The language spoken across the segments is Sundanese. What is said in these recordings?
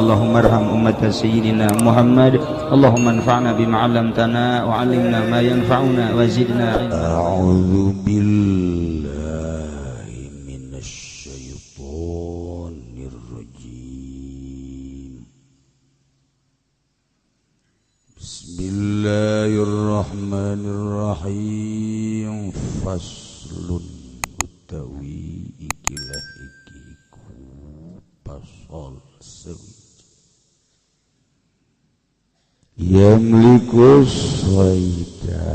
Allahumma arham ummata sayyidina Muhammad. Allahumma anfa'na bima 'allamtana wa 'allimna ma yanfa'una wa zidna ilma. A'udzu billahi minasy syaithanir rajim. Bismillahirrahmanirrahim. Faslun utawi ikilah iki iku pasal sewiji. Yamliku saida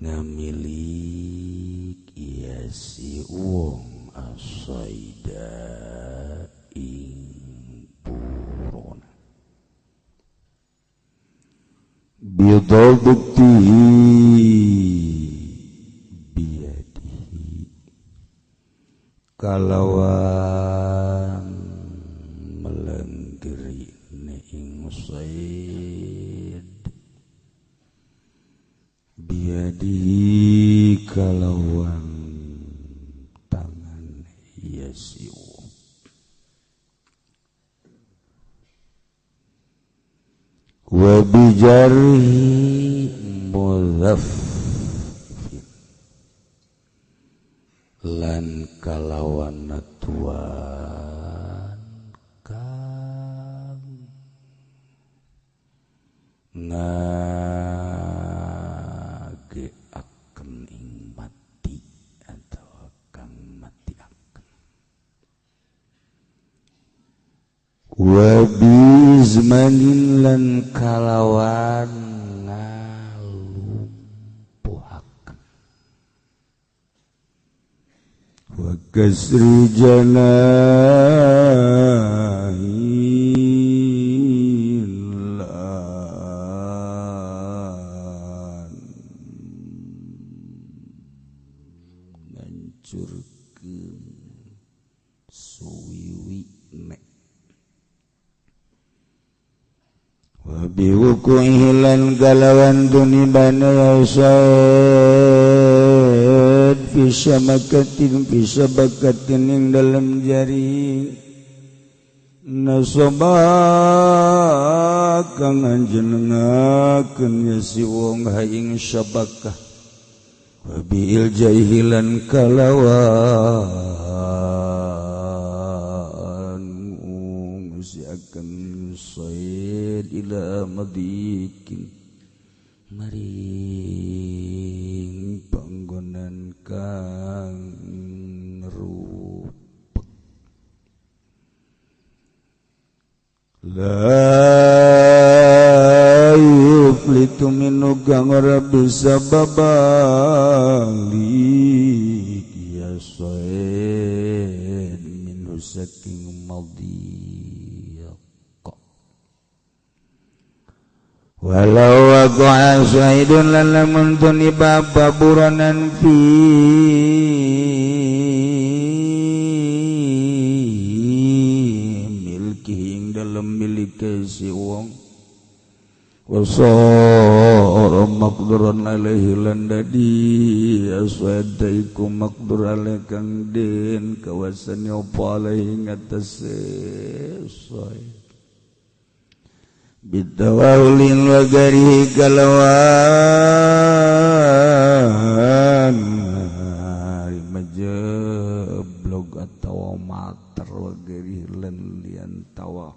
ngamilik iya si wong asaida ing purona bidabtihi biyadihi kalawan melenggeri ing said biyadihi kalawan tangan ya si wong wa bijarhi mudhaffin lan kalawan natuan kang ngageaken ing mati atau kang matiaken wa bizmanin lan kalawan ngalumpuhaken wa kasri janahin lan ngancurkeun suwiwi nek biwuku'ihi lan kalawan dunibana ya said fi syamakatin fi syabakatin ing dalam jari nasaba kang anjenengakeun ya si wong ha ing syabakah wa bi iljaihi lan kalawan ngusiakeun said ila madikin maring panggonan kang rupek la yuflitu minu kang ora bisa babalik ya said minhu saking madhi. Walau waqa'a syahidun lan lamun tuniba baburanan fi milkihi ing dalem milike si wong wasara maqduran alaihi lan dadi aswada iku maqdur alaihi kang den kawasane apa alaihi ngatasé syahid bitawawulin wa garihi kalawan majeblog atawa mater wa garihi lan lian tawah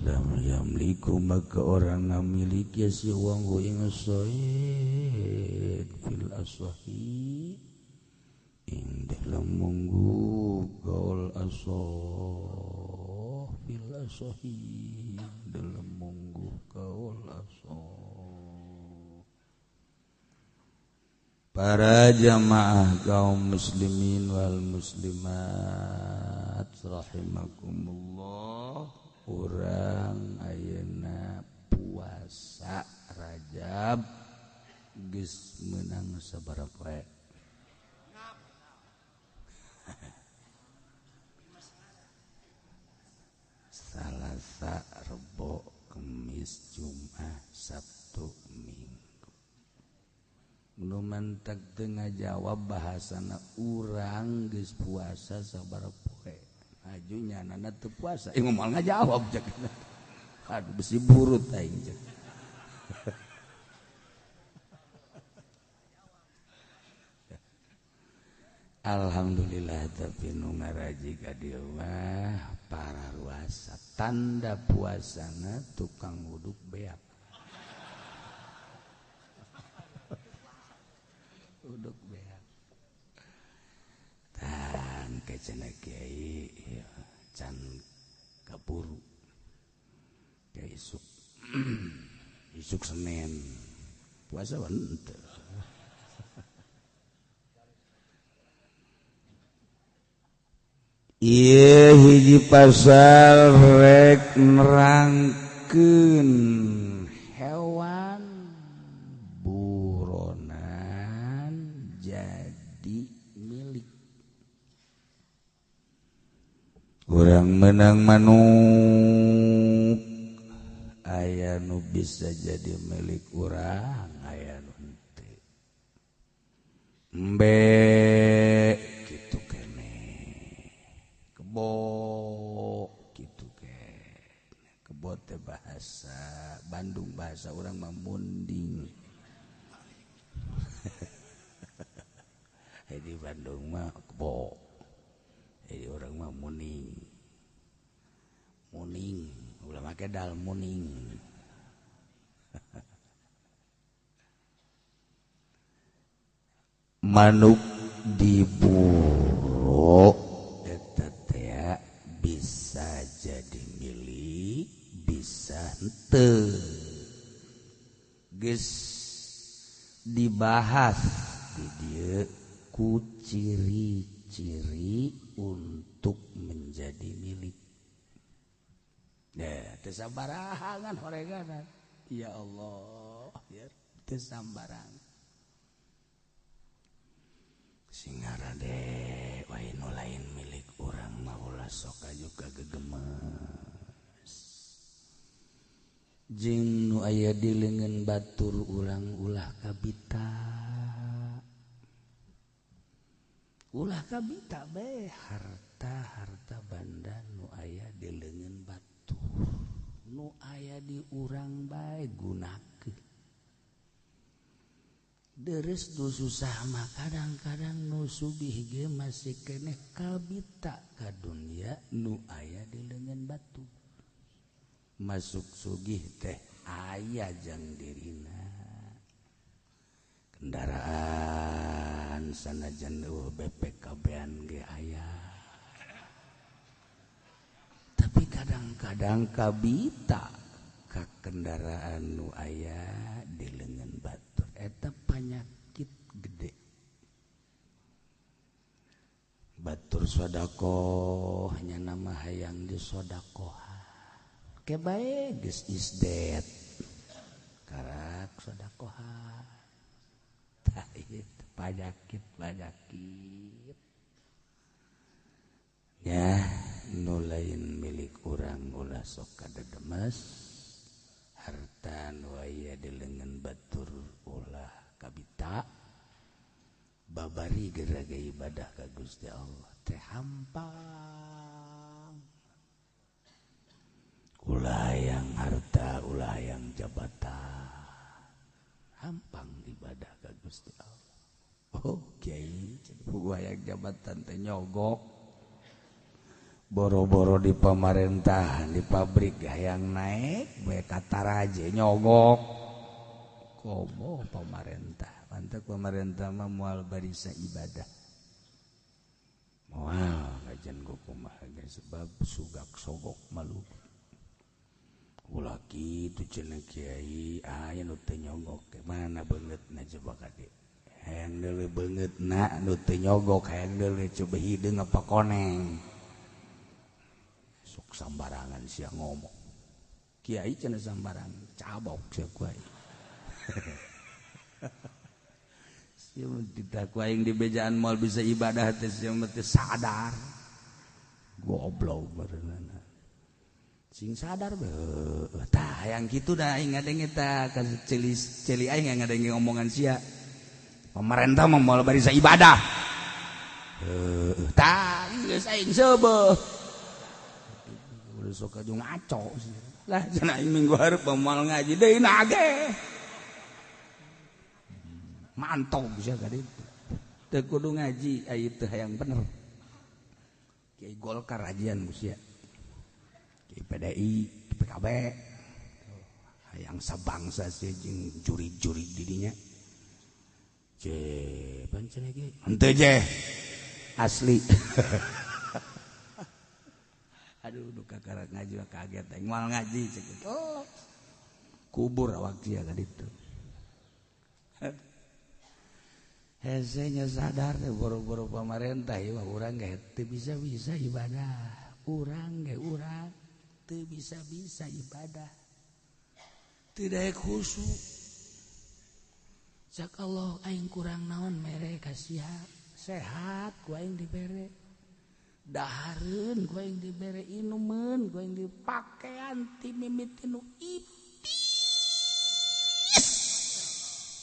lam yamliku maka orang ngamiliki si wong ing said fil asahi ing dalem munggu gaul asah fil asahi dalam munggu kaul aso. Para jamaah kaum muslimin wal muslimat rahimakumullah, urang ayeuna puasa Rajab geus meunang sabaraha poe? Salasa, Rebo, Kemis, Jumat, Sabtu, Minggu. Nu mantak teu ngajawab bahasana urang geus puasa sabaraha poe. Laju nyanana teu puasa. Ih moal ngajawab cek. Aduh besi burut aing cek. Alhamdulillah tapi nu ngaraji ka dieu mah para ruasa tanda puasana tukang wuduk beak. Uduk beak. Tan kecena kiai can kapuru. Ka isuk. Isuk Senin. Puasa henteu. Ieu hiji pasal rek nerangkeun hewan buronan jadi milik. Urang menang manuk aya nu bisa jadi milik urang, aya nu henteu. Embe kitu keneh. Kebo kitu keneh. Kebo teh bahasa Bandung, bahasa urang mah munding. Di Bandung mah kebo. Jadi orang mah muning. Muning, ulah make dal muning. Manuk diburu eta teh bisa jadi milik, bisa henteu. Geus dibahas di dieu ku ciri-ciri untuk menjadi milik. Ya, teu sabarahangan horeganan. Ya Allah, ya teu sambarang. Singarade wae nu lain milik urang mah ulah sok aju kagegemes. Jeung nu aya di leungeun batur urang ulah kabita. Ulah kabita bae harta-harta banda nu aya di leungeun batur. Nu aya di urang bae gunakeun. Deres nu susah mah kadang-kadang nu sugih ge masih keneh kabita ka dunya nu aya di leungeun batu. Masuk sugih teh aya jang dirina. Kendaraan sanajan eueuh BPKB-an ge aya. Tapi kadang-kadang kabita ka kendaraan nu aya di leungeun batur eta penyakit gede. Batur sodakoh nya nama hayang disodakohan. Ke bae geus is dead. Karak sodakohan. Tah ieu penyakit. Ya, nu lain milik urang ulah sok kadedemes. Harta nu aya di leungeun batur ulah kabita. Babari gerage ibadah ka Gusti Allah teh hampang. Ulah yang harta, ulah yang jabatan. Hampang ibadah ka Gusti Allah. Oh, kiai, puguh hayang jabatan teh nyogok. Boro-boro di pemerintahan, di pabrik hayang naik bae kataraje nyogok. Komo pemerintah, pantek pemerintah mah moal barisa ibadah. Moal kajian kumaha ge sebab sugak sogok malu. Ulah kitu cenah kiai, aya nu teu nyogok mana beungeutna coba ka dieu. Hayang deuleu beungeutna nu teu nyogok, hayang deuleu coba hideung apa koneng. Sok sambarangan sia ngomong. Kiai cenah sambarangan, cabok sia ku aing. Sia mah ditaku aing di bejaan moal bisa ibadah teh sia mah teu sadar. Goblok barenana. Sing sadar beuh. Tah hayang kitu da aing ngadenge tah ka celi aing ngadenge omongan sia. Pemerintah mah moal barisa ibadah. Heuh, tah geus aing seubeuh. Baru sok aja ngaco lah cenah minggu hareup moal ngaji deui nage. Mantau bisa ka ditu. Teu kudu ngaji aya teu hayang bener. Kiai Golkar ajian ku sia. Kiai PDI, PKB. Hayang sabangsa sia jeung juri-juri di dinya. Je, pancen ge. Henteu je. Asli. Aduh, duka karak ngaji kaget aing moal ngaji cek. Oh. Kubur awak sia ka ditu. Hesenya sadar teh boro-boro pamarentah ieu mah urang ge teu bisa-bisa ibadah. Urang ge urang teu bisa-bisa ibadah. Teu daek khusyuk. Cak Allah aing kurang naon mere ka sia. Sehat ku aing dibere. Dahareun ku aing dibere, inumeun ku aing dipakean ti mimiti nu ipis.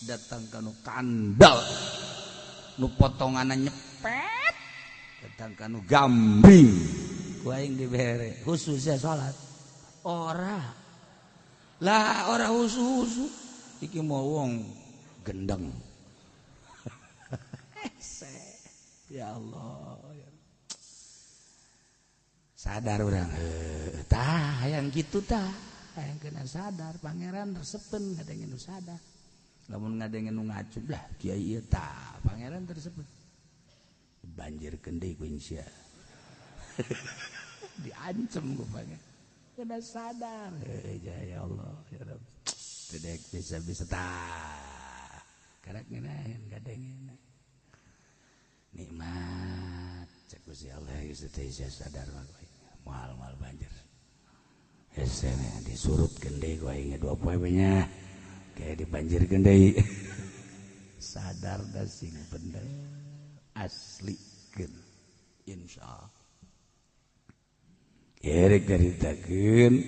Datang ka nu kandal. Nu potonganna nyepet, datang ka nu gambring ku aing dibere, khususnya salat. Ora lah, ora khusus iki mau wong gendeng. Ya Allah, sadar urang tah hayang kitu tah, hayang kena sadar pangeran resepen ngadengin nu sadar. Lamun ngadengin nu ngacu lah kiai ieu tah pangeran tersebut banjirkeun deui ku sia. Diancem ku pangeran kena sadar. Ya Allah ya Rabb, teu bisa-bisa tah karek ngeunaheun ngadengin nikmat cek Gusti Allah geus teh sadar mah moal-moal banjir. Hese disurutkeun deui ku aing dua poe we nya. Kayak dibanjirkeun deui. Sadar da sing bener aslikeun insyaallah. Erek caritakeun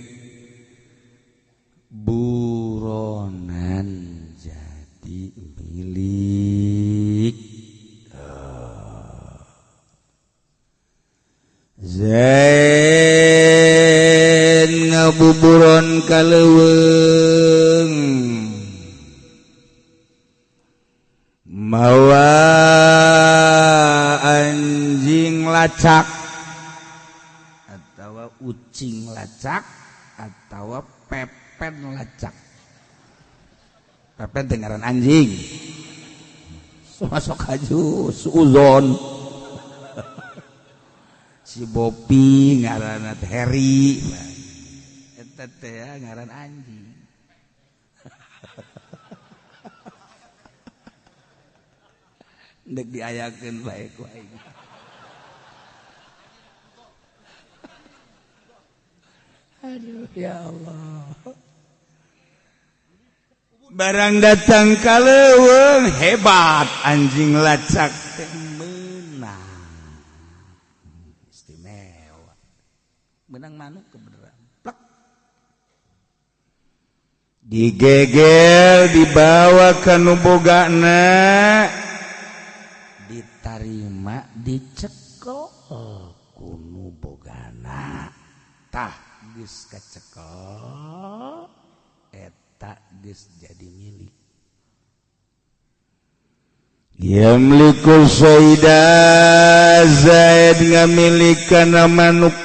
buronan jadi milik Zain ngabuburon ka leuweung mawa anjing lacak atau ucing lacak atau pepen lacak. Pepen dengaran anjing. Masuk aju suuzon. Si Bopi ngaranna Heri. Eta teh ngaran anjing. Ndek diayakeun bae ku aing. Aduh ya Allah. Barang datang ka leuweung hebat anjing lacak teh meunang. Istimewa. Menang manuk kebeneran. Plek. Digegel dibawa ka nu bogana. Ditarima dicekel ku nu bogana. Tah geus kacekel eta geus jadi milik. Yamliku Saida Zaid ngamilikan manuk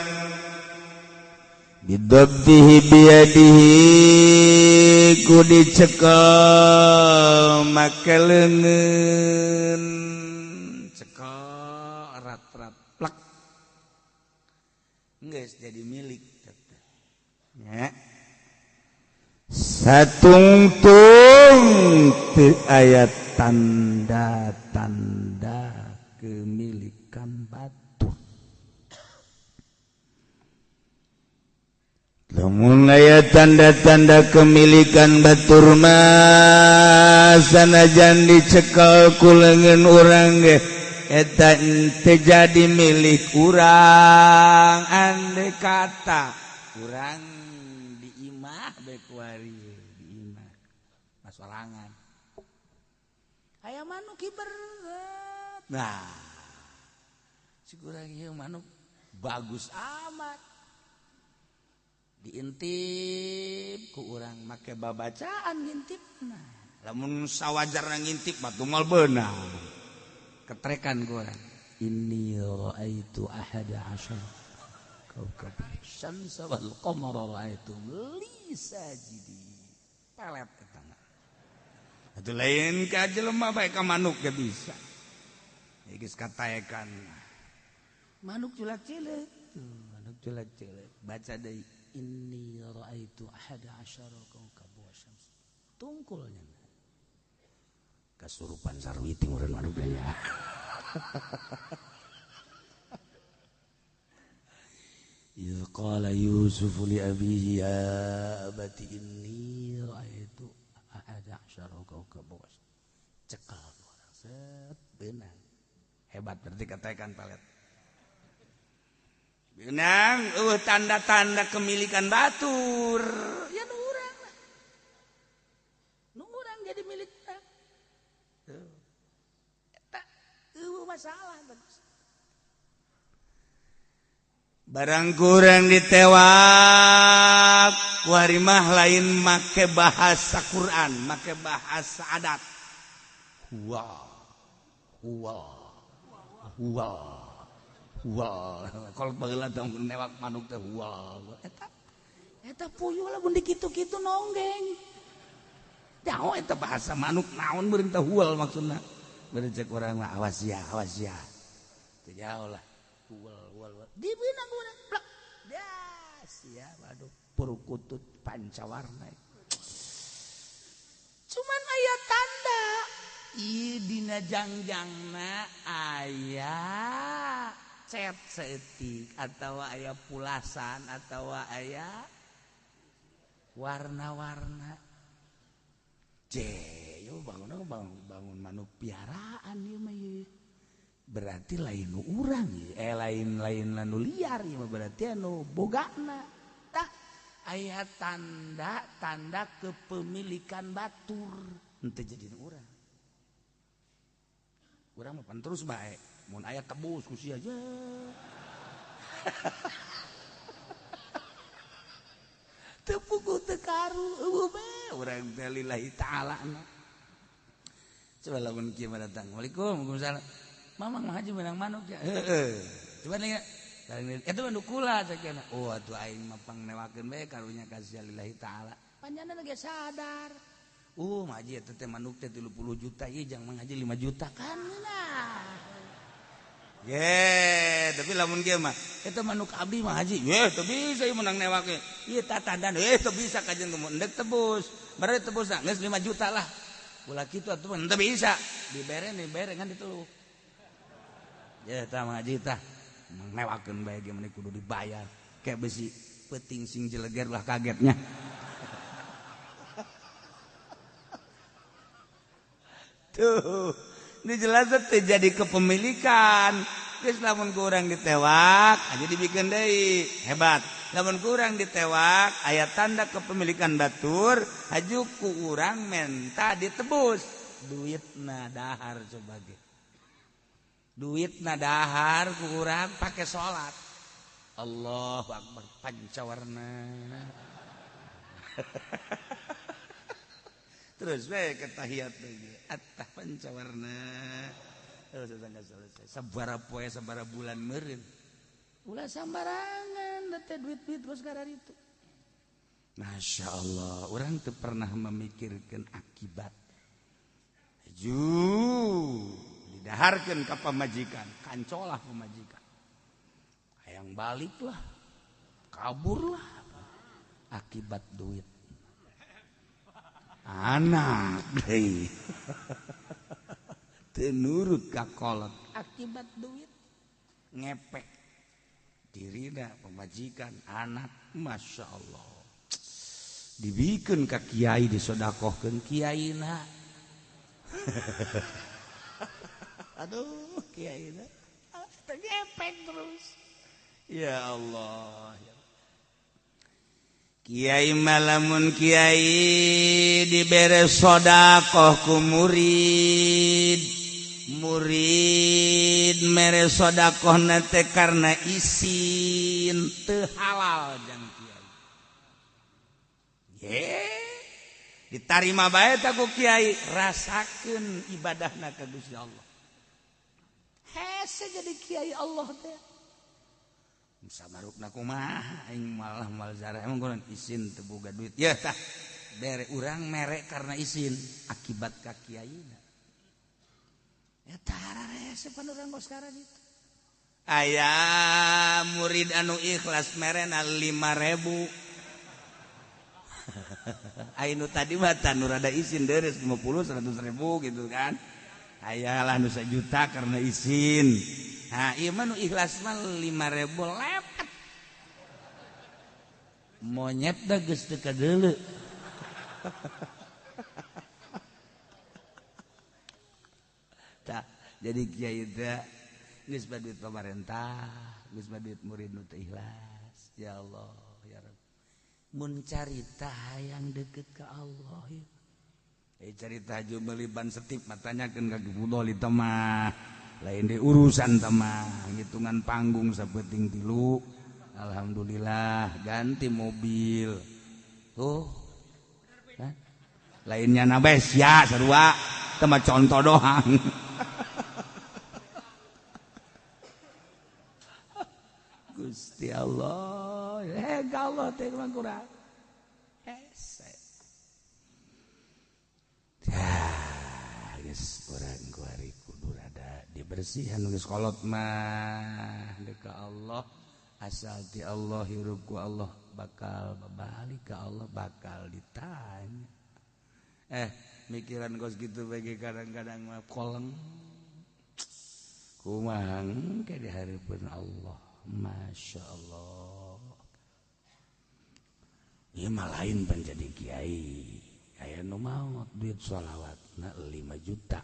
bidabdihi biyadihi ku dicekel make leungeun cekel rat-rat plek geus jadi milik ya. Satungtung teu aya tanda-tanda kemilikan batur. Lamun aya tanda-tanda kemilikan batur mah sanajan dicekel ku leungeun urang ge eta teu jadi milik urang. Andai kata urang di imah bae kuari di imah masorangan aya manuk kiberat. Nah si kurang ieu manuk bagus amat. Diintip ku urang make babacaan ngintipna. Lamun sawajarna ngintip batu mal beunang. Ketrekan ku urang. Inni ra'aitu ahada asyara kawkaban syamsa wal qamara ra'aitu li sajidin. Pelet eta mah. Atuh lain ka jelema bae ka manuk ge bisa. Geus kataekan. Manuk culak-cileuk. Tuh, manuk culak-cileuk. Baca deui. Inni ra'aitu ahada asyara kawkaban wasyams. Tungkulnya. Kasurupan sarwiti urang manuk ya. Idz qala Yusuf li abihi ya abati inni ra'aitu ahada asyara kawkaban wasyams. Cekal urang set beunang. Hebat berarti katakan palet. Benang, tanda-tanda kemilikan batur. Ya nu urang lah. Nu urang jadi milik urang. Eta eueuh masalah bagus. Barang kurang ditewak, kuari mah lain make bahasa Quran, make bahasa adat. Huwa huwa huwa huwa. Kalau baheula teh newak manuk teh huwa. Eta eta puyuh lah mun dikitu-kitu nonggeng. Jauh eta bahasa manuk naon meureun teh huwal maksudna. Meureun cek urang mah awas ya, awas ya. Teu jauh lah. Huwal huwal. Dibeunang urang plek. Das ya waduh purukutut pancawarna. Cuman aya tanda. Ieu dina jangjangna aya cet seetik atau aya pulasan atau aya warna-warna. Yo bangun bangun manuk piaraan ieu mah ieu. Berarti lain nu urang ieu, lain anu liar ieu mah berarti anu bogana. Tah aya tanda-tanda kepemilikan batur henteu jadi nu urang. Urang mah pan terus bae. Mun aya tebus ku sia aja. Teu puguh teu karu eueuh bae urang teh lillahi ta'ala. Coba lamun kieu mah datang. Waalaikum salam. Mamang mah haji menang manuk ya. Heeh. Coba lihat. Eta mah nu kula sakieu. Oh atuh aing mah pangnewakeun bae karunya ka sia lillahi ta'ala. Panjangan ge sadar. Mah haji eta teh manuk teh 30 juta ieu jang mang haji 5 juta kan lah. Ye, tapi lamun kieu mah eta manuk abdi mah haji. Ye, teu bisa ieu menang newake. Ieu tatandan, teu bisa kajeun geus endek tebus. Bare tebus geus 5 juta lah. Ulah kitu atuh mah teu bisa. Dibere dibere ngan diteluh. Ye, tah mah haji tah. Newakeun bae ge meni kudu dibayar. Kayak besi peuting sing jeleger lah kagetnya. Tuh, ini jelas terjadi kepemilikan. Geus lamun kurang ditewak aja dibikin deui, hebat. Lamun kurang ditewak aya tanda kepemilikan batur, haju ku urang menta ditebus. Duitna dahar coba ge. Duitna dahar ku urang pake salat. Allahu akbar pancawarna. Terus we ke tahiyat lagi. Attah pancawarna. Selesai. Sabara poe sabara bulan meureun. Ulah sambarangan teh duit-duit geus itu. Masya Allah, orang teu pernah memikirkan akibat. Ju didaharkeun ka pamajikan, kancolah pamajikan. Hayang baliklah, kaburlah. Akibat duit. Anak deui. Teu nurut ka kolot akibat duit ngepek dirina pemajikan anak. Masya Allah dibikeun ka kiai disodakohkeun kiaina. Aduh kiaina teu ngepek terus. Ya Allah, kiai malamun kiai dibere sodakoh ku murid, murid mere sodakoh nate karena isin teu halal jang kiai. Ditarima bae ta ku kiai, rasakeun ibadahna ka Gusti Allah. Hese jadi kiai Allah teh. Samarupna kumaha aing malah mal zarah emang kurang isin teu boga duit. Ya tah bere urang mere karena isin akibat ka kiaina. Ya tararese pan urang kos sekarang itu. Aya murid anu ikhlas merena 5.000. Ainu tadi mah nu rada isin deres 50 100 ribu gitu kan. Ayalah nu 1 juta karena isin. Nah, ieu mah nu ikhlas mah 5.000 lepet. Monyet da geus teu kadeuleu. Tah, jadi kiai teh geus bae duit pamarentah, geus bae duit murid nu teu ikhlas. Ya Allah, ya Rabb. Mun carita hayang deket ke Allah ya. Carita ju meuli ban setip matanyakeun ka Fudholi teh mah. Lain di urusan teh mah, ngitungan panggung sapeuting tilu. Alhamdulillah ganti mobil. Tuh. Kan? Lainnya nabes ya sarua, teh mah contoh doang. Gusti Allah, Allah teh kurang. Hese. Ya, geus urang kuari kudu rada dibersihan geus kolot mah deuk ka Allah, asal ti Allah hirup ku Allah bakal balik ka Allah bakal ditanya. Mikiran kos kitu bagi kadang-kadang mah koleng. Kumaha ke di hareupeun Allah. Masya Allah. Ieu mah lain pan jadi kiai. Aya nu maot duit sholawatna 5 juta.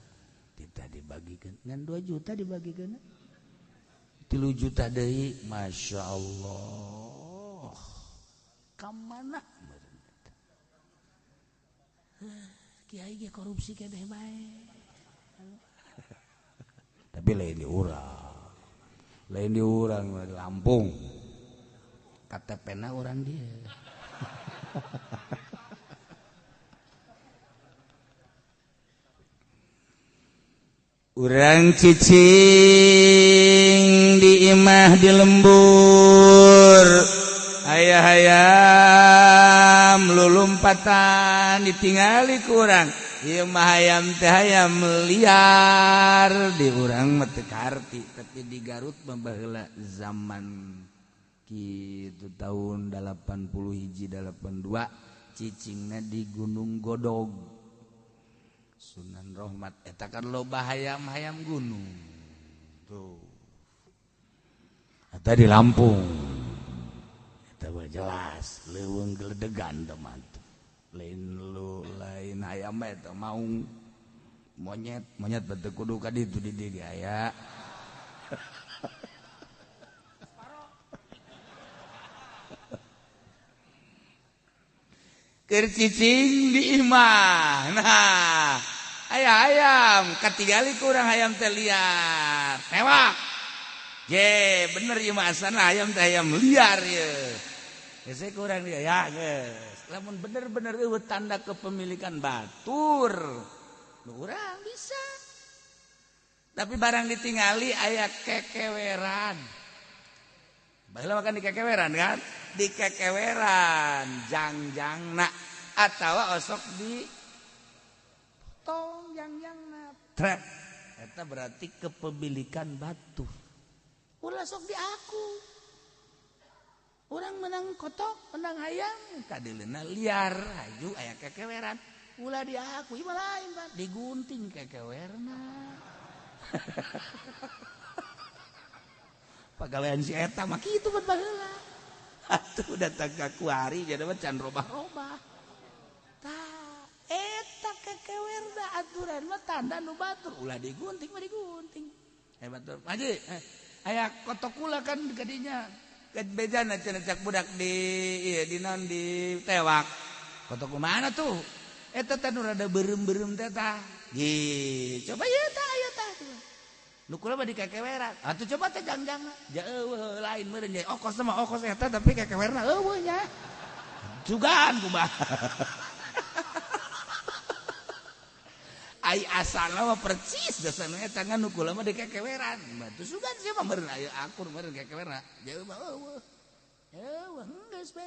Tita dibagikeun ngan 2 juta dibagikeun. 3 juta deui. Masya Allah. Ka mana? Kiai ge korupsi keneh bae. Tapi lain di urang. Lain di urang di Lampung. KTP-na urang dia. Urang cicing di imah di lembur. Ayah hayam lulumpatan ditingali ku urang. Ieu mah hayam teh hayam liar di urang mah teu karti, tapi di Garut mah baheula zaman kitu tahun 81 82 cicingna di Gunung Godog. Sunan Rohmat eta kan loba hayam-hayam gunung. Tuh. Eta di Lampung. Eta mah jelas leuweung geledegan teh mah. Lain lu lain hayam eta maung monyet, monyet bete kudu ka ditu di dieu ge aya. Keur cicing di imah. Nah, aya hayam katingali ku urang hayam teh liar. Tewak. Je, bener ieu mah asana hayam teh hayam liar ye. Geus kurang dia ya geus. Lamun bener-bener eueuh tanda kepemilikan batur, nu urang bisa. Tapi barang ditingali aya kekeweran. Baheula makan di kekeweran kan? Di kekeweran jangjangna atawa osok di potong jangjangna. Trep. Eta berarti kepemilikan batu. Ulah sok di aku. Orang menang kotok, menang hayam, kadileuna liar, haju aya kekeweran. Ulah di aku, ieu lain Pak, digunting kekewerna. Pagawean si eta mah kitu ban baheula. Atuh datang ka kuari jadi mah can robah-robah. Tah, eta kekewerna aturan mah tanda nu batur, ulah digunting mah digunting. Batur, haji, aya kotok kula kan kadinya. Bejana cenah cak budak di ieu di naon di tewak. Kotok mana tuh? Eta teh nu rada beureum-beureum teh tah. Gi, coba ieu tah ieu tah. Nu kula mah di kekeweran. Atuh coba teh jangjangna. Ja eueuh lain meureun nya. Okos mah okos eta tapi kekewerna eueuh nya. Sugan kumaha. Ai asalna mah percis dasarna eta ngan nu kula mah dikekeweran. Batu sugan sia mah meureun aya akur meureun kekewerna. Jauh mah eueuh. Eueuh geus bae.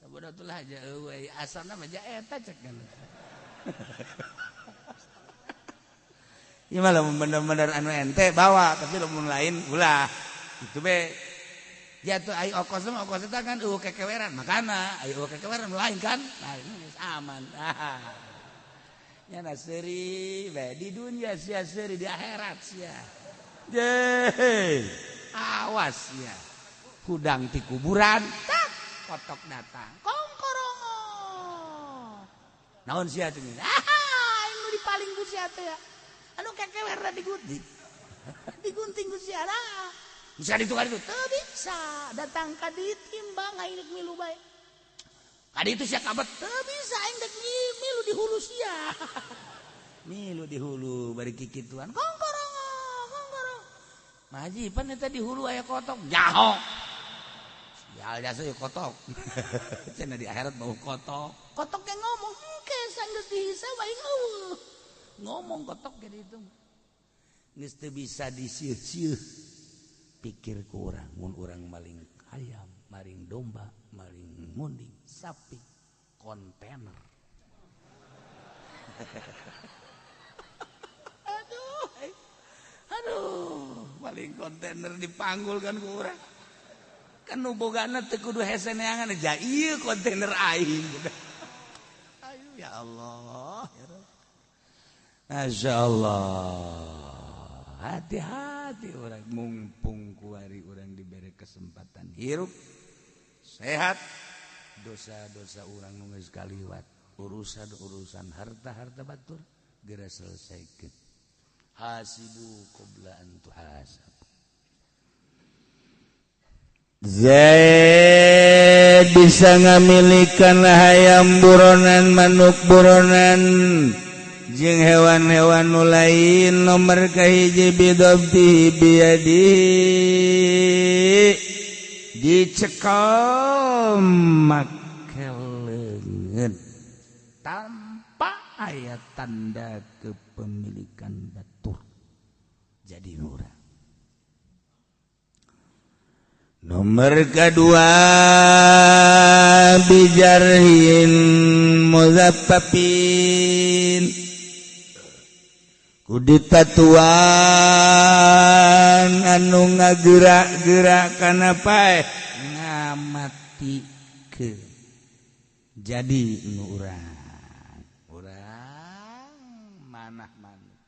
Bodoh tulah aja eueuh asalna mah ja eta cek kan. Ieu mah lamun bener-bener anu ente bawa tapi lamun lain ulah. Itu be. Jatuh ai okos mah okos eta kan eueuh kekeweran makana ai eueuh kekeweran lain kan. Nah geus aman. Nyana seuri bae di dunia sia seuri di akhirat sia. Ye. Awas sia. Hudang ti kuburan tak kotok datang. Kongkorongo. Naon sia teh? Ah, aing nu dipaling ku sia teh ya. Anu kekewerna digunting. Digunting ku sia lah. Bisa ditukar itu? Teu bisa. Datang ka ditimbang aing rek milu bae. Kadi itu sia kabet teu bisa aing rek milu di hulu sia. Milu di hulu bari kikituan. Kongkorongo, kongkorong. Maji pan eta di hulu aya kotok. Nyaho. Sial jasa ieu kotok. Cenah di akhirat bau kotok. Kotok ge ngomong engke sanggeus dihisab aing eueuh. Ngomong kotok ge ditu. Geus teu bisa disieuh-sieuh. Pikir ku urang mun urang maling ayam, maling domba, maling munding, sapi, kontainer. Aduh, aduh, maling kontainer dipanggul kan ku urang. Kan nu bogana teu kudu hese neangan ja ieu kontainer aing. Ayo ya Allah. Ya Rabb. Masya Allah. Hati-hati orang mumpung kuari orang diberi kesempatan hirup sehat, dosa-dosa orang nu geus kaliwat, urusan-urusan harta-harta batur geura selesaikeun. Hasibu qabla an tuhasab. Zaid bisa ngamilikan hayam buronan, manuk buronan jeung hewan-hewan nu lain. Nomor kahiji bidabti biadi dicekel make leungeun tanpa aya tanda kepemilikan batur jadi murah. Nomor kedua bijarhin muzaffafin ku ditatuan anu ngagerak-gerak kana paeh ngamatikeun jadi nu urang manah manuk,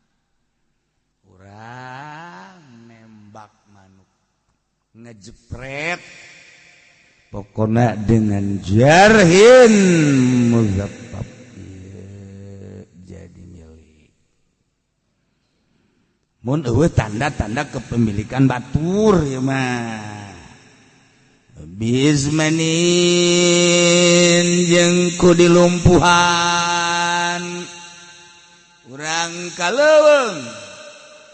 urang nembak manuk, ngejepret pokona dengan jarhin muzaffaf jadi milik. Mun eueuh tanda-tanda kepemilikan batur ieu mah bismanin jeung ku dilumpuhan urang kaleuweung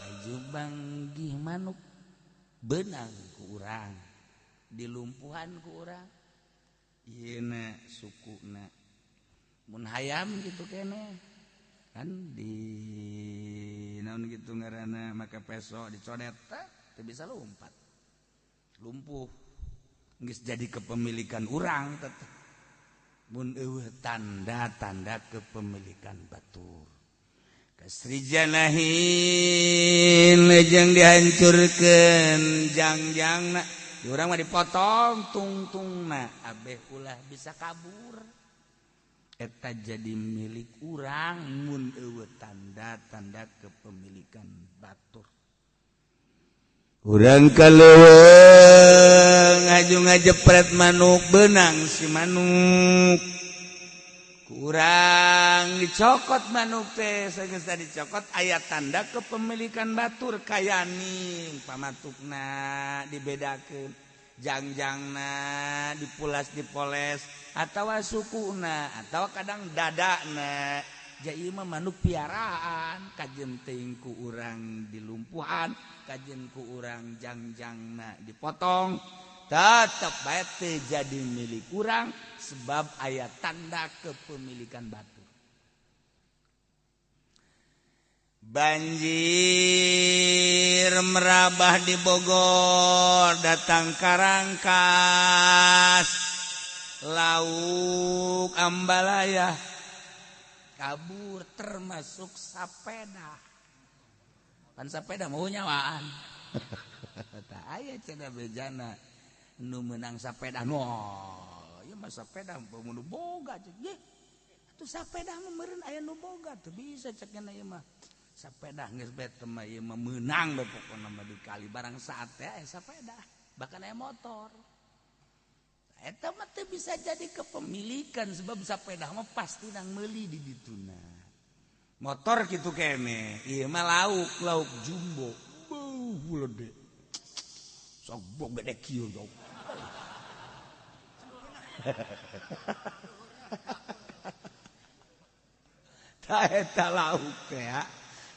aju banggih manuk beunang ku urang dilumpuhan ku urang ieu na sukuna mun hayam kitu keneh kan di naon gitu ngaranna make peso dicodet teu bisa lompat lumpuh geus jadi kepemilikan urang teteh mun eueuh tanda-tanda kepemilikan batur. Kasrijanahin jeung dihancurkeun jangjangna di urang mah dipotong tungtungna abeh ulah bisa kabur eta jadi milik urang mun eueuh tanda-tanda kepemilikan batur. Urang kaleuweung aju ngajepret manuk beunang si manuk kurang dicokot manuk teh sageus dicokot aya tanda kepemilikan batur kayaning pamatukna dibedakeun jangjangna dipulas dipoles atawa sukuna atawa kadang dadana. Jadi mah manuk piaraan kajen teuing ku urang dilumpuhan kajen ku urang jangjangna dipotong Tetep bae teu jadi milik urang sebab aya tanda kepemilikan batu. Banjir merabah di Bogor datang Karangkas lauk ambalaya kabur termasuk sapeda. Pan sapeda mau nyawaan. Tak aya cenah bejana nu meunang sapeda. No, ieu mah sapeda nu boga cek. Ye. Atuh sapeda mah meureun aya nu boga teu bisa cek nya ieu mah. Sapeda geus bae teh mah ieu mah meunang bae pokona mah dikali barang saat teh aya sapeda, bahkan aya motor. Eta mah teu bisa jadi kepemilikan sebab sapeda mah pasti nang meuli di dituna. Motor kitu kene, ieu mah lauk, lauk jumbo. Beuh gede. Sok bog gede kieu jauh. Ta eta lauk teh ya.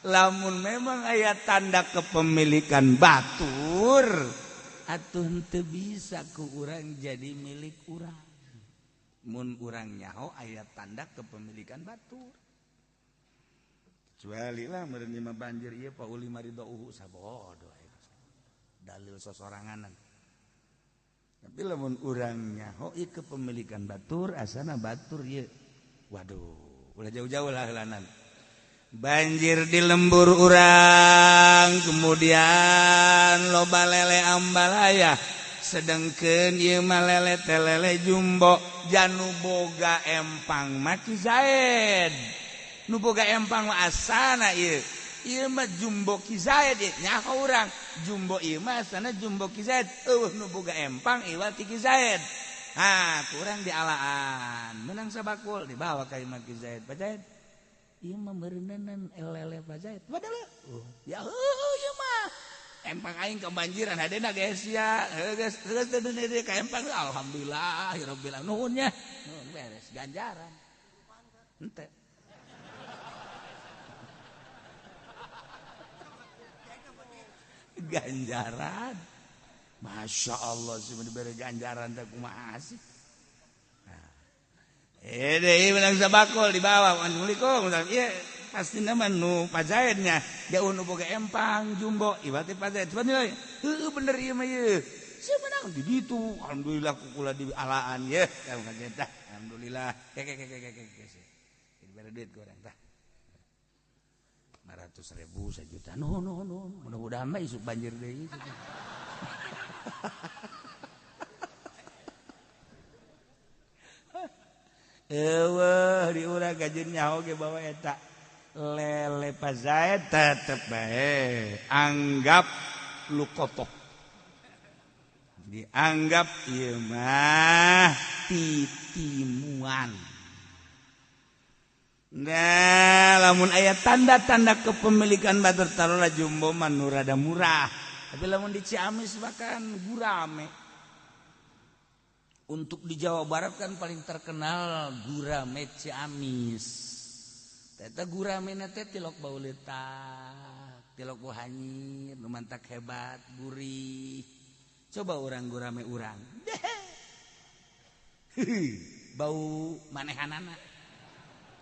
Lamun memang aya tanda kepemilikan batur atuh henteu bisa ku urang jadi milik urang. Mun urang nyaho aya tanda kepemilikan batur. Kecuali lah meureun mah banjir ieu Pak Uli maridauhu sabodo dalil sosoranganan. Tapi lamun urang nyaho ieu kepemilikan batur asana batur ieu. Waduh, ulah jauh-jauh lah heulanan. Banjir di lembur urang kemudian loba lele ambalaya sedengkeun ieu mah lele teh lele jumbo janu boga empang mah Ki Zaid nu boga empang mah asana ieu ieu mah jumbo Ki Zaid ieu nyaho urang jumbo ieu mah asana jumbo Ki Zaid eueuh nu boga empang ieu ti Ki Zaid. Ha kurang dialaan menang sabakul dibawa ka imah Ki Zaid. Pak Zaid ieu mah meureunan lele Pak Zaid. Padahal ya heuh ieu mah empang aing kebanjiran hadena geus sia. Heuh geus geus teu deui ka empang alhamdulillah rabbil alamin. Nuhun nya. Nuhun beres ganjaran. Henteu. Ganjaran. Masya Allah sih diberi ganjaran teh kumaha sih. Eh, menang sabakul di bawah. Assalamualaikum. Iya, pasti nama nu Pak Zaidnya. Jauh nu boga empang jumbo. Ibarat Pak Zaid. Coba nilai. Heuh bener ieu mah ieu. Sia menang di ditu. Alhamdulillah kukula di alaan ye. Ka Pak Zaid tah. Alhamdulillah. Ke ke ke ke ke ke. Dibere duit ku urang tah. 500.000 1 juta. No no no. Mudah-mudahan mah isuk banjir deui. Eueuh di urang gajeun nyaho ge bawa eta lele Pak Zaid tetep bae anggap lukotoh dianggap ieu mah titimuan. Nah lamun aya tanda-tanda kepemilikan batur tarolah jumbo mah nu rada murah tapi lamun di Ciamis bahkan gurame. Untuk di Jawa Barat kan paling terkenal gurame Ciamis. Eta gurame teh tilok bau leutak, tilok bau hanyir, nu mantak hebat, gurih. Coba urang gurame urang. Bau manehanana.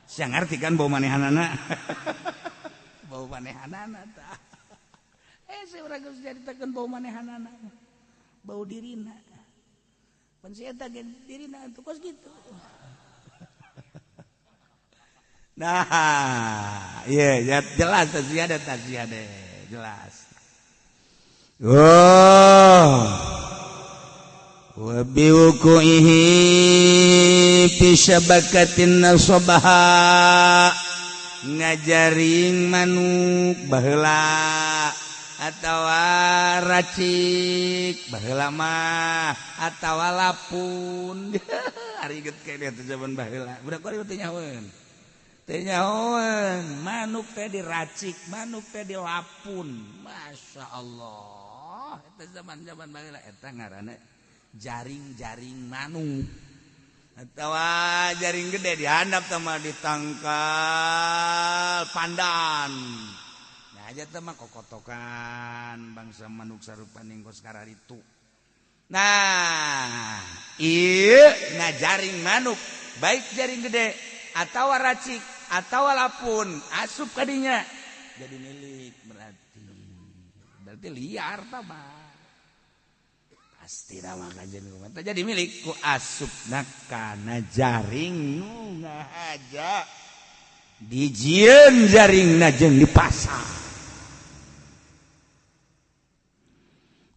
Sia ngarti kan bau manehanana? Bau manehanana tah. Si urang geus caritakeun bau manehanana. Bau dirina. Pan si eta ge dirina atuh kos kitu. Nah, iya ya, jelas tasya deh, jelas. Oh. Wa biwuku'ihi fi syabakatin nasabaha ngajaring manuk baheula atawa racik baheula mah atawa lapun. Ari geut kene teh zaman baheula. Budak kuari teh nyahoeun. Teh nyahoeun manuk teh diracik, manuk teh dilapun. Masya Allah. Eta zaman-zaman baheula eta ngaranna jaring-jaring manuk. Atawa jaring gede dihandap sama ditangkal pandan. Nah aja teh mah kokotokan bangsa manuk sarupaning kos kararitu. Nah, ieu ngajaring manuk, baik jaring gede atau racik atau lapun asup kadinya jadi milik, berarti liar tah pasti nama kajian kumaha jadi milik ku asupna kana jaring nu ngahaja dijieun jaringna jeung dipasang.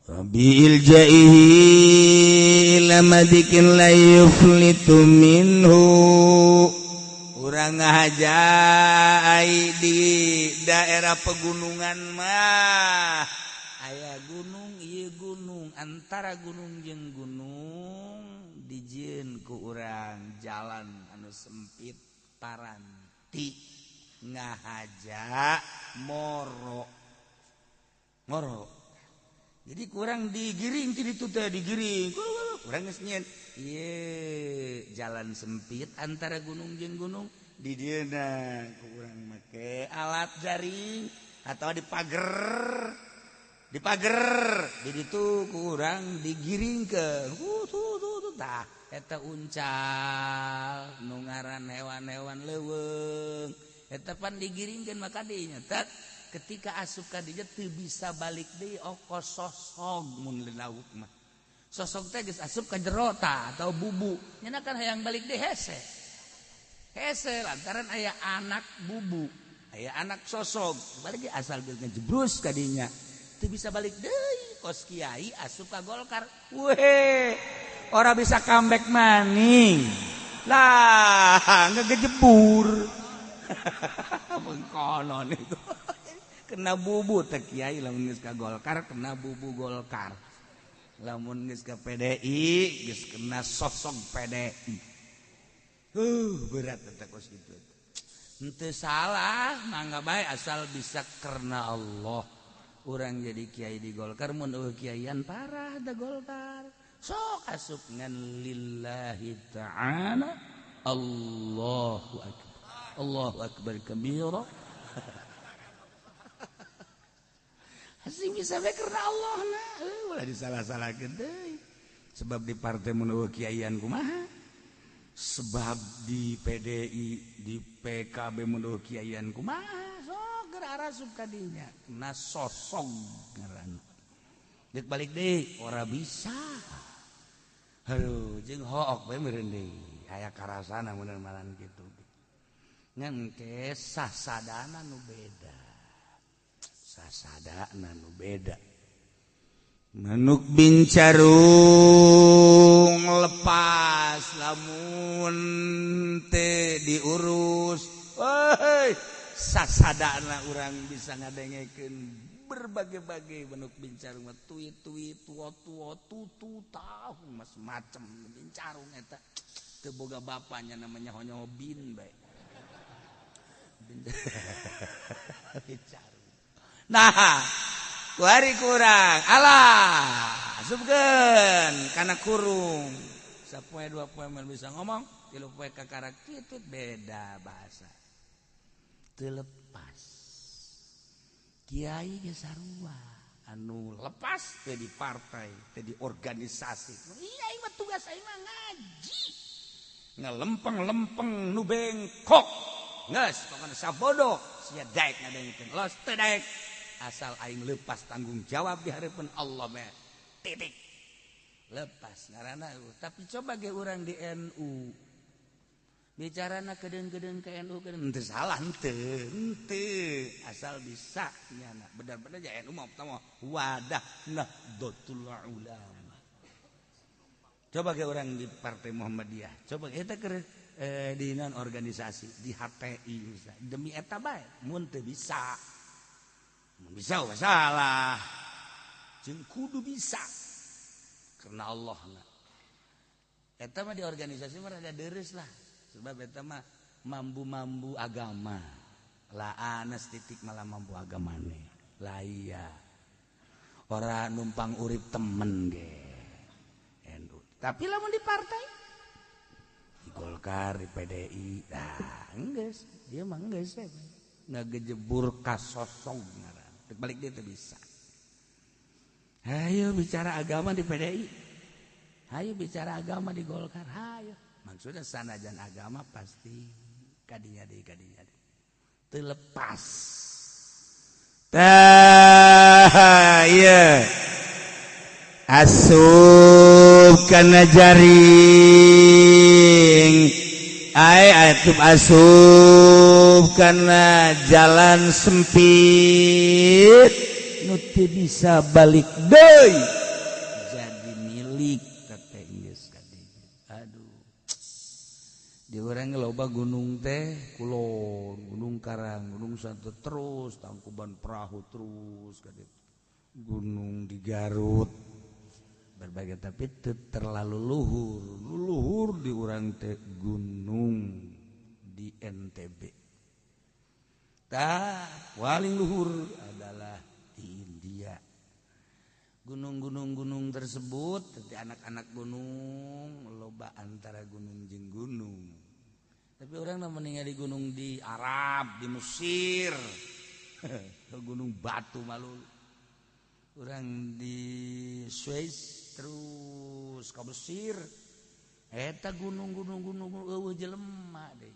Rabbil jaihi ila madikin la yuflitu minhu. Urang ngahaja ai di daerah pegunungan mah aya gunung, ieu gunung, antara gunung jeung gunung dijieun ku urang jalan anu sempit paranti ngahaja moro moro. Jadi kurang digiring ti ditu teh digiring kurang geus nyieun ieu jalan sempit antara gunung jeung gunung di dieuna kurang make alat jaring atau di pager. Di pager di ditu kurang digiring ke tah eta uncal nu ngaran hewan-hewan leuweung eta pan digiringkeun maka dinya tet ketika asup ka dinya teu bisa balik deui okos sosog mun lauk mah sosog teh geus asup ka jero tah atau bubu nya kan hayang balik deui hese hese lantaran aya anak bubu aya anak sosog balik asal geus ngejebrus ka dinya teu bisa balik deui kos kiai asup ka Golkar weh ora bisa comeback maning lah ngegejebur mengkonon itu kena bubu teh kiai lamun geus ka Golkar kena bubu Golkar lamun geus ka PDI geus kena sosok PDI. Berat teh kos kitu henteu salah mangga bae asal bisa karena Allah. Urang jadi kiai di Golkar mun eueuh kiaian parah da Golkar sok asup ngan lillahi ta'ala. Allahu akbar Allahu akbar kabira. Asing bisa bae karena Allah na ulah disalah-salahkeun deui sebab di partai mun eueuh kiaian kumaha sebab di PDI di PKB mun eueuh kiaian kumaha arasup kadinya kena sosog ngaran dek balik deui ora bisa. Aduh jeung hook bae meureun deui aya karasana mun malan kitu ngan ke sasadana nu beda sasadana nu beda manuk bincarung lepas lamun teu diurus heuy sasadana urang bisa ngadengekeun berbagai-bagai benuk bincarung mah tui-tui tua-tua tutu tahu mas macem bincarung eta teu boga bapanya namanya honyo bin bae bincarung. Nah kuari kurang alah asupkeun kana kurung sapoe dua poe mun bisa ngomong tilu poe kakarak kitu beda bahasa lepas kiai ge sarua anu lepas teh di partai teh di organisasi iya aing mah tugas aing mah ngaji ngelempeng-lempeng nu bengkok geus pokona sabodo sia daek ngadengekeun los teu daek asal aing lepas tanggung jawab di hareupeun Allah mah titik lepas ngaranna. Tapi coba ge urang di NU bicarana kedeng-kedeng ke NU kedeng henteu salah henteu asal bisa nyana benar-benar ja NU mah pertama wadah Nahdlatul Ulama. Coba ke orang di Partai Muhammadiyah coba eta keur di non organisasi di HTI bisa demi eta bae mun teu bisa mun bisa salah jeung kudu bisa karena Allah na eta mah di organisasi mah rada deres lah sebab eta mah mambu-mambu agama lah anas titik malah mambu agamane lah iya ora numpang urip temen ge NU. Tapi lamun di partai di Golkar di PDI nah enggeus dia mah enggeus ngagejebur ka sosog ngaran balik dia teu bisa. Ayo bicara agama di PDI Hayu bicara agama di Golkar, hayu. Maksudnya sanajan agama pasti kadinya deui kadinya deui. Terlepas. Tah, ieu. Asup kana jaring. Ai atup asup kana jalan sempit nu teu bisa balik deui. Jadi milik teh geus kadinya. Aduh. Di urang loba gunung teh kulon, gunung Karang, gunung Santo terus, Tangkuban Perahu terus kaditu. Gunung di Garut berbagai tapi terlalu luhur, luhur di urang teh gunung di NTB. Tah, paling luhur adalah di India. Gunung-gunung-gunung tersebut, anak-anak gunung, loba antara gunung jeung gunung. Tapi orang meninggal di gunung di Arab, di Mesir, gunung batu malu. Orang di Swiss terus ke Mesir, eta gunung-gunung-gunung eueuh jelema deh.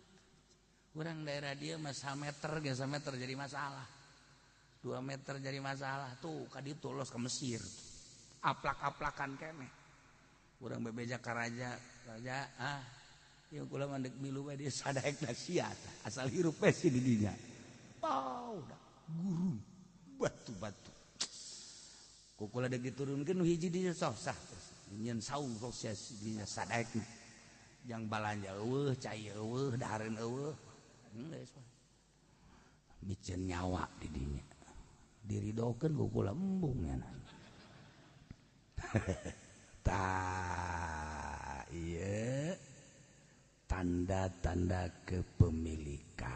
Orang daerah dia mah sameter ge sameter jadi masalah. 2 meter jadi masalah tuh ka ditu los ke Mesir. Aplak-aplakan keneh. Urang bebeja ka raja, raja ah ieu kula mah deuk milu bae dia sadaekna sia asal hirup we si di dinya. Pau dah gurun batu-batu. Ku kula deuk diturunkeun nu hiji dinya sok sah terus nyeun saung sukses dinya sadaekna. Jang balanja eueuh, cai eueuh, dahareun eueuh. Geus miceun nyawa di dinya. Diridokeun ku kula embung nya. Tah ieu tanda-tanda kepemilikan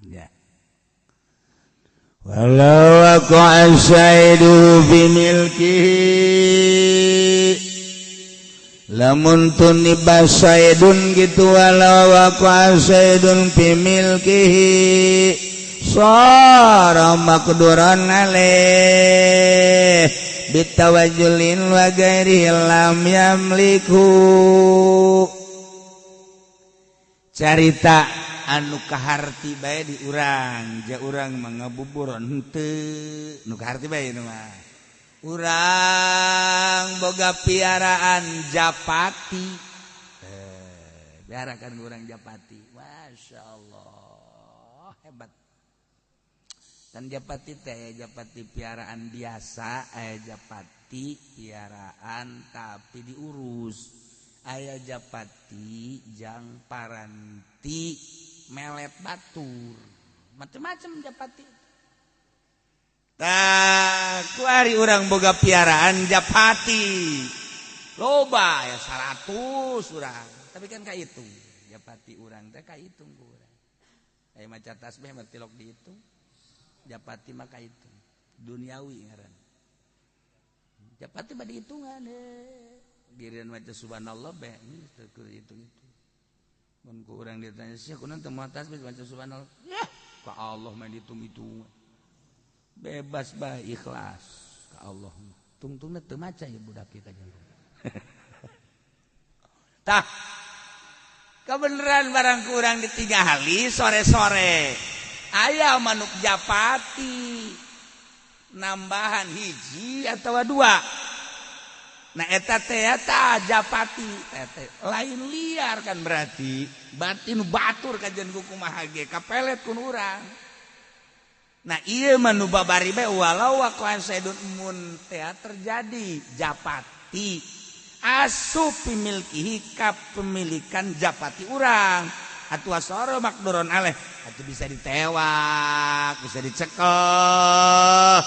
ya. Walau waqa'a syaidu bimilkihi lamun tuniba saidun gitu walau waqa'a saidun bimilkihi sara maqduran alaih bitawajulin wa ghairihi lam yamliku. Carita anu kaharti bae di urang, ja urang mangabuburon henteu nu kaharti bae nu mah. Urang boga piaraan japati. Piarakan urang japati. Masya Allah, hebat. Dan japati teh japati piaraan biasa, japati piaraan tapi diurus. Aya japati jang paranti melet batur, macem-macem japati. Tah, kuari urang boga piaraan japati. Loba ya 100 urang. Tapi kan kahitung. Japati urang teh kahitung ku urang. Aya maca tasbih mah tilok dihitung. Japati mah kahitung. Duniawi ngaran. Japati mah dihitungan heuh. Giliran maca subhanallah bae teu hitung-hitung. Mun ku urang ditanya sia kunaon teu maca tasbih maca subhanallah. Yah, ka Allah mah dihitung-hitung. Bebas bae ikhlas ka Allah. Tungtungna teu maca ya budak ieu ka jeung. Tah. Kebeneran barang kurang ditinggali sore-sore. Aya manuk japati nambahan hiji atawa dua. Nah eta teh eta japati teh lain liar kan berarti batin batur kajian ku kumaha ge kapelet kun urang. Nah ieu mah nu babari bae walau waqan saidun mun teh terjadi japati asup pimilkihi kapemilikan japati urang atuh asoro makduron aleh atuh bisa ditewak bisa dicekel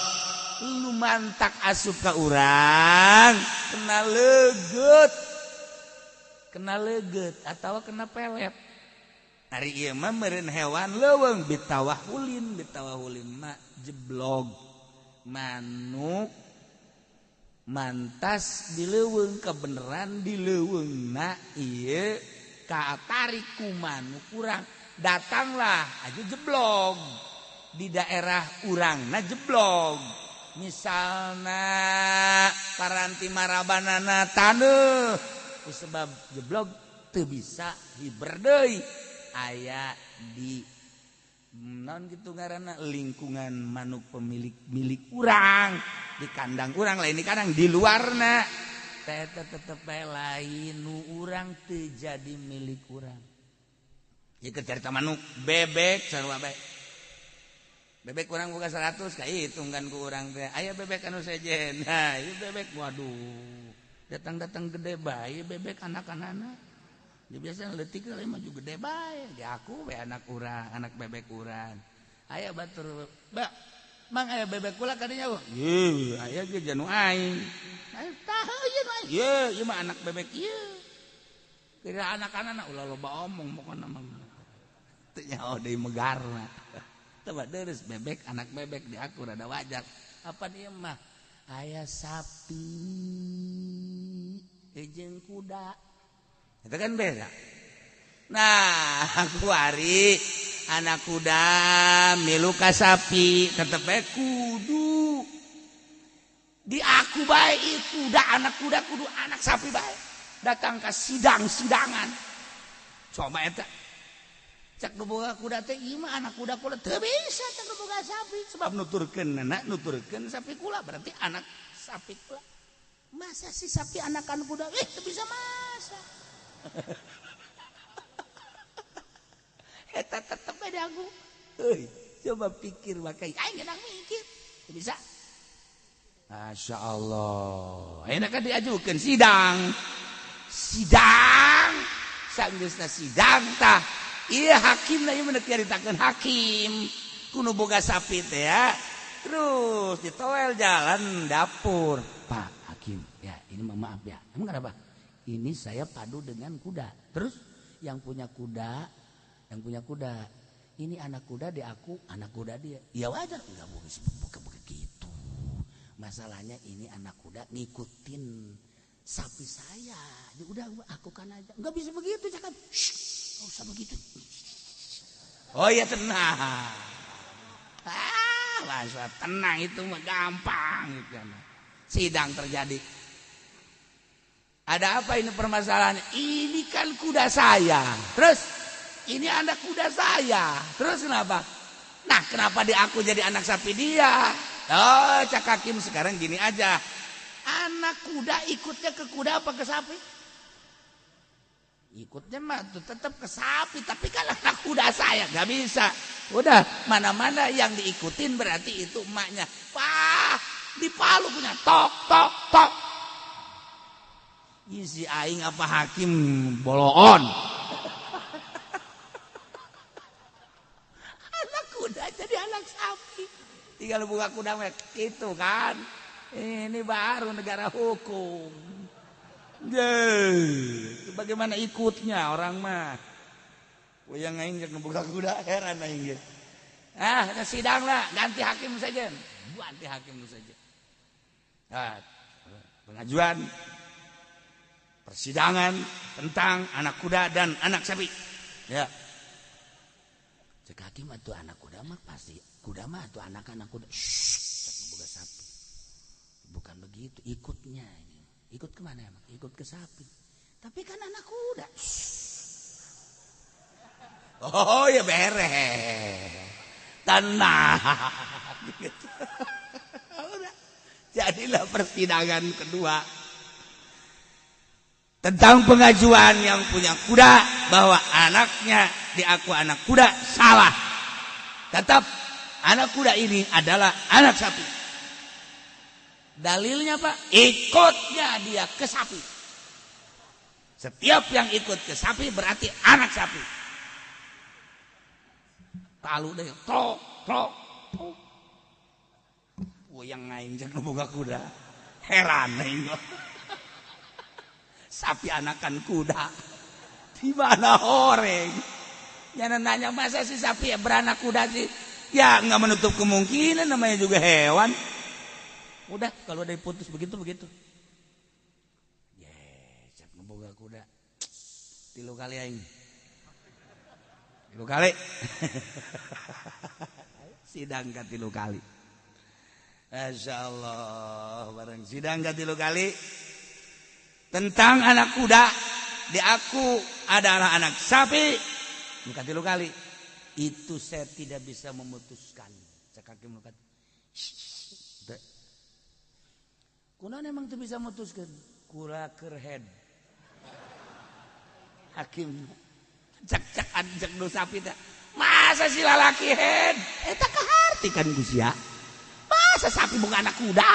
lu mantak asup ka urang kena leget atau kena pelet. Ari ieu mah meureun hewan leuweung bitawahulin mah jeblog manuk mantas di leuweung kebeneran di leuweungna ieu katarik ku manuk urang datanglah aja jeblog di daerah urangna jeblog. Misalna paranti marabanana taneuh sebab jeblog teu bisa hiber deui aya di non gitu ngaranna lingkungan manuk pemilik milik urang di kandang urang lain di kandang di luarna teh tetep bae lain nu urang teu jadi milik urang. Ieu carita manuk bebek sarua bae. Bebek urang boga 100 kahitung kan ku urang teh aya bebek anu sejen. Nah, ieu bebek waduh datang-datang gede bae bebek anak-anana. Dia biasa leutik lain maju gede bae di aku we anak urang, anak bebek urang. Aya batur, "Mbak, Mang aya bebek kula kadinya." Ye, aya ge janu aing. Aya tah ieu mah. Ye, ieu mah anak bebek ieu. Kira anak-anak ulah loba omong pokona mah. Teu nyaho deui megarna. Teu deres bebek anak bebek di aku rada wajar. Apa ieu mah? Aya sapi jeung kuda. Itu kan beda. Nah, aku hari anak kuda milu ka sapi tetep bae kudu di aku bae kuda anak kuda kudu anak sapi bae datang ke sidang-sidangan. Coba eta cak nu boga kuda teh ieu mah anak kuda kula teu bisa cak nu boga sapi sebab nuturkeun anak nuturkeun sapi kula berarti anak sapi kula. Masa sih sapi anakan kuda? Teu bisa masa. Eta tetep ada aku. Euy, coba pikir wakai. Aing geunang mikir. Teu bisa. Masya Allah. Ayeuna kan diajukeun sidang. Sidang. Sanggeusna sidang tah. Ieu hakimna ieu mah nyaritakeun hakim. Kudu boga sapi teh ya. Terus ditoel jalan dapur. Pak hakim, ya ini maaf ya. Emang kenapa? Ini saya padu dengan kuda. Terus yang punya kuda, ini anak kuda di aku, anak kuda dia. Ya wajar, enggak bukan begitu. Masalahnya ini anak kuda ngikutin sapi saya. Ya udah aku kan aja. Enggak bisa begitu, cakap. Shh, enggak usah begitu. Oh iya tenang. Ah, masa tenang itu mah gampang gitu. Sidang terjadi. Ada apa ini permasalahannya? Ini kan kuda saya. Terus ini anak kuda saya. Terus kenapa? Nah, kenapa di aku jadi anak sapi dia? Oh, cak hakim sekarang gini aja. Anak kuda ikutnya ke kuda apa ke sapi? Ikutnya mah tuh tetap ke sapi, tapi kan anak kuda saya nggak bisa. Udah, mana-mana yang diikutin berarti itu emaknya. Wah, dipalu punya tok tok tok. Isi aing apa hakim boloon. Anak kuda jadi anak sapi. Tinggal buka kuda itu kan. Ini baru negara hukum. Yeay, bagaimana ikutnya orang mah. Yang aing jeung buka kuda heran aing ge. Ah, sidang lah, ganti hakim saja. Ganti hakim saja. Nah, pengajuan persidangan tentang anak kuda dan anak sapi. Ya. Cek hakim atuh anak kuda mah pasti kuda mah atuh anak-anak kuda. Shh, cek boga sapi. Bukan begitu ikutnya ini. Ikut kemana emang? Ikut ke sapi. Tapi kan anak kuda. Shh. Oh ya beres. Tenang. Gitu. Udah. Jadilah persidangan kedua tentang pengajuan yang punya kuda bahwa anaknya diaku anak kuda salah. Tetap anak kuda ini adalah anak sapi. Dalilnya Pak, ikutnya dia ke sapi. Setiap yang ikut ke sapi berarti anak sapi. Palu deh, tok tok tok. Yang ngain jeung boga kuda. Heran aing. Sapi anakan kuda. Di mana horeng? Jangan nanya masa sih sapi ya beranak kuda sih? Ya nggak menutup kemungkinan, namanya juga hewan. Udah kalau udah diputus begitu begitu. Yes, siap ngeboga kuda. 3 kali aing. 3 kali. Sidang ka 3 kali. Masya Allah bareng sidang katilu kali tentang anak kuda di aku adalah anak sapi katilu kali itu saya tidak bisa memutuskan. Cek hakim nu kunaon emang teu bisa memutuskan kula keur head hakim cek cek nu sapi teh masa si lalaki head eta kaharti kan ku sia masa sapi bukan anak kuda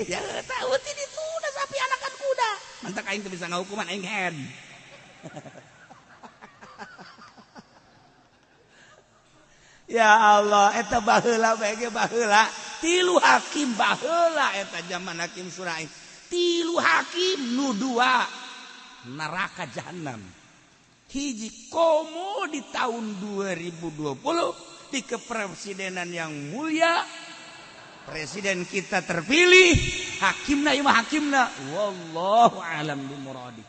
ya tahu ti ditu sapi anakan kuda mantak aing teu bisa ngahukuman aing head. Ya Allah eta baheula bae ge baheula tilu hakim baheula eta zaman hakim Surai tilu hakim nu dua neraka jahanam hiji komo di tahun 2020 di kepresidenan yang mulia presiden kita terpilih hakimna ieu mah hakimna wallahu alam bi muradi.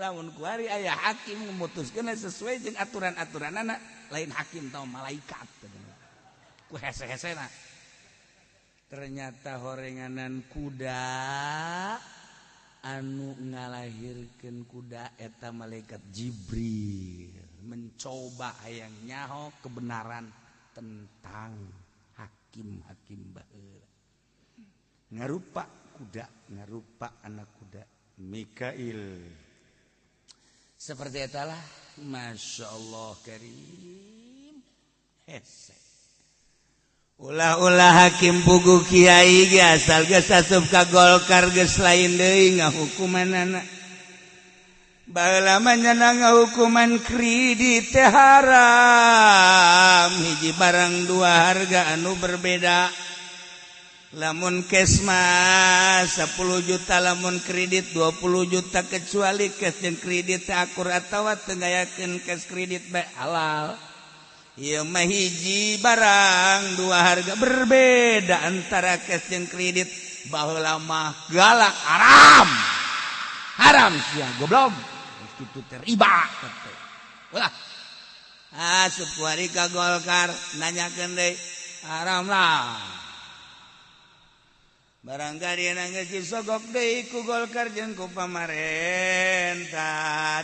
Lamun kuari aya hakim memutuskeun sesuai jeung aturan-aturanana lain hakim tau malaikat ku hese-hesena. Ternyata horenganan kuda anu ngalahirkeun kuda eta malaikat Jibril mencoba hayang nyaho kebenaran tentang hakim-hakim baheula ngarupa kuda ngarupa anak kuda Mikail. Seperti itulah Masya Allah karim hese. Ulah-ulah hakim pugu kiai ge asal geus asup ka Golkar geus lain deui ngahukumanana. Baheula mah nya ngahukuman kredit teh haram hiji barang dua harga anu berbeda. Lamun cash mah 10 juta lamun kredit 20 juta kecuali cash jeung kredit teh akur atawa teu ngayakeun cash kredit bae halal. Ieu mah hiji barang dua harga berbeda antara cash jeung kredit baheula mah galak haram. Haram sia goblok. Kitu teh riba teh. Ulah. Asup kuari ka Golkar nanyakeun deui haram lah. Barangkali geus disogok deui ku Golkar jeung ku pamarentah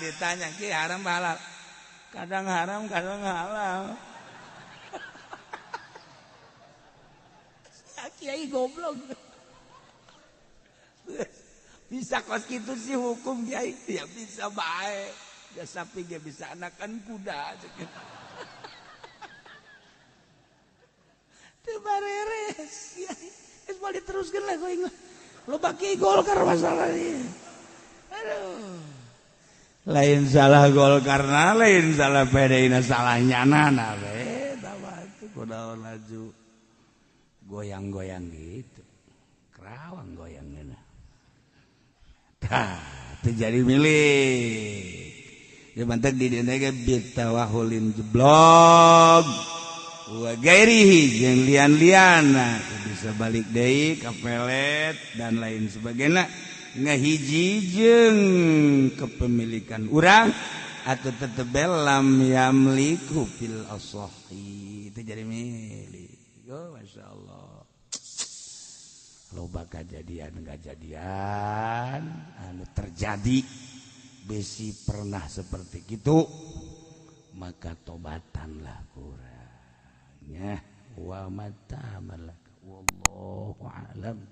ditanya ki haram halal kadang haram kadang halal. Kiai goblok bisa kos kitu sih hukum kiai ya bisa bae ya sapi ge bisa anakan kuda teu bareres kiai. Es boleh diteruskan lah gue ingat. Lo bagi Golkar masalah ini. Aduh. Lain salah Golkar na, lain salah PDI na, salahnya nana be. Tawa itu kudaon laju. Goyang-goyang gitu. Kerawang goyangnya. Tah, terjadi milik. Dia bantek di dieu ge bitawahulin jeblog. Wa gairihi jeung lian-liana bisa balik deui ka pelet dan lain sebagainya ngahiji jeung kepemilikan urang atau tetep lam yamliku fil asahi itu jadi milik. Oh Masya Allah loba kejadian anu terjadi besi pernah seperti gitu maka tobatanlah kurang. Ya wa mata malak wallahu a'lam.